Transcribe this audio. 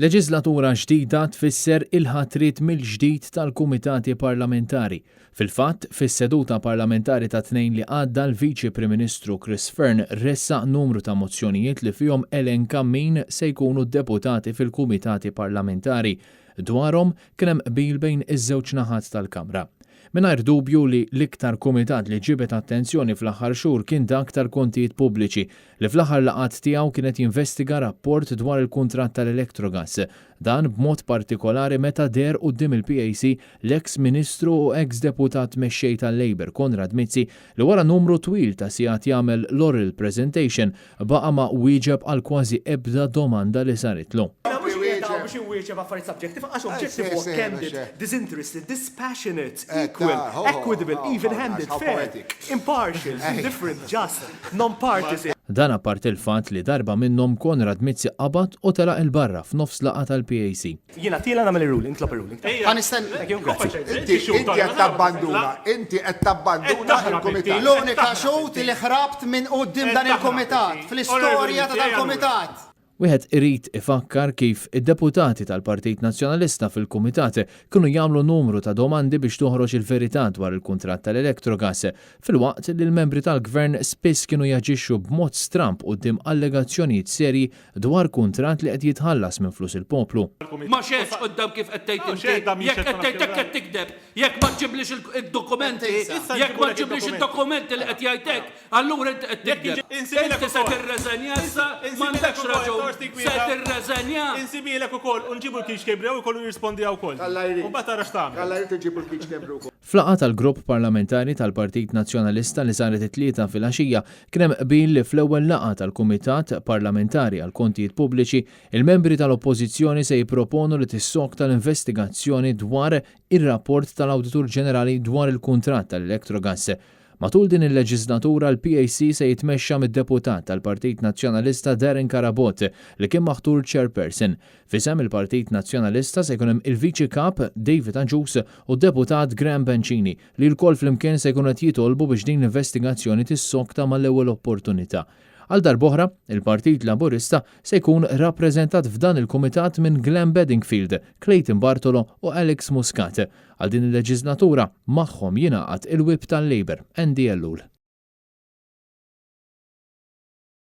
Leġiżlatura ġdida tfisser il-ħatriet mill-ġdid tal-kumitati parlamentari. Fil-fatt, fis-seduta parlamentari tat-Tnejn li għadda l-Viċi Prim Ministru Chris Fearne ressaq numru ta' mozzjonijiet li fihom elenka min se jkunu d-deputati fil-kumitati parlamentari. Dwarhom kien hemm qbil bejn iż-żewġ naħat tal-Kamra. Mingħajr dubju li l-iktar kumitat li ġibed attenzjoni fl-aħħar xhur kien dak tal-Kontijiet Pubbliċi li fl-aħħar laqgħat tiegħu kien qed jinvestiga rapport dwar il-kuntratt tal-Electrogas. Dan b'mod partikolari meta deher quddiem il-PAC l-eks Ministru u eks Deputat Mexxej tal-Labour Konrad Mizzi li wara numru twil ta' sigħat jagħmel l-oral presentation baqa' ma wieġeb għal kważi ebda domanda li saritlu. Jiena mhux qiegħed hawn biex inwieġeb affarijiet subjective għax objective huwa candid, disinterested, dispassionate, equal, equitable, even-handed, fair, impartial, indifferent, just, non-partisan. Dan apparti l-fatt li darba minnhom Konrad Mizzi qabad u telaq 'il barra f'nofs laqgħa tal-PAC. Jiena tiela' nagħmel ir-ruling, nitlob ir-ruling. Ħa nistenna. Thank you, grazzi. Inti inti qed tabbanduna, inti qed tabbanduna l-kumitat. L-unika xhud li ħrabt minn quddiem dan il-kumitat, fl-istorja ta' dal-kumitat. Wieħed irid ifakkar kif id-deputati tal-Partit Nazzjonalista fil-Kumitat kienu jagħmlu numru ta' domandi biex toħroġ il-verità dwar il-kuntratt tal-Electrogas, filwaqt li l-membri tal-Gvern spiss kienu jaġixxu b'mod stramb quddiem allegazzjonijiet serji dwar kuntratt li qed jitħallas minn flus il-poplu. Ma xehedx quddam kif qed tgħid inti. Jekk qed tgħid hekk qed tigdeb. Jekk ma ġġiblix id-dokumenti, jekk ma ġġiblix id-dokumenti li qed jgħid hekk, allura inti qed tigdeb. Inti se tirreżenja issa? M'għandekx raġun. Se tirreżenja? Insibilek ukoll u nġibu l-Keith Schembri hawn ikollu jirrispondiha wkoll. U mbagħad tara x'tagħmel. F'laqgħa tal-Grupp Parlamentari tal-Partit Nazzjonalista li saret it-Tlieta filgħaxija, kien hemm qbil li fl-ewwel laqgħa tal-Kumitat Parlamentari għall-Kontijiet Pubbliċi, il-membri tal-Oppożizzjoni se jipproponu li tissokta l-investigazzjoni dwar ir-rapport tal-Awditur Ġenerali dwar il-kuntratt tal-Electrogas. Matul din il-leġiżlatura l-PAC se jitmexxa mid-Deputat tal-Partit Nazzjonalista Darren Carabott li kien maħtur Chairperson. F'isem il-Partit Nazzjonalista se jkun hemm il-Viċi Kap David Agius u d-Deputat Graham Bencini li lkoll flimkien se jkunu qed jitolbu biex din l-investigazzjoni tissokta mal-ewwel opportunità. Għal darb'oħra, il-Partit Laburista se jkun rappreżentat f'dan il-kumitat minn Glenn Bedingfield, Clayton Bartolo u Alex Muscat. Għal din il-leġiżlatura, magħhom jingħaqad il-Whip tal-Labour, Andy Ellul.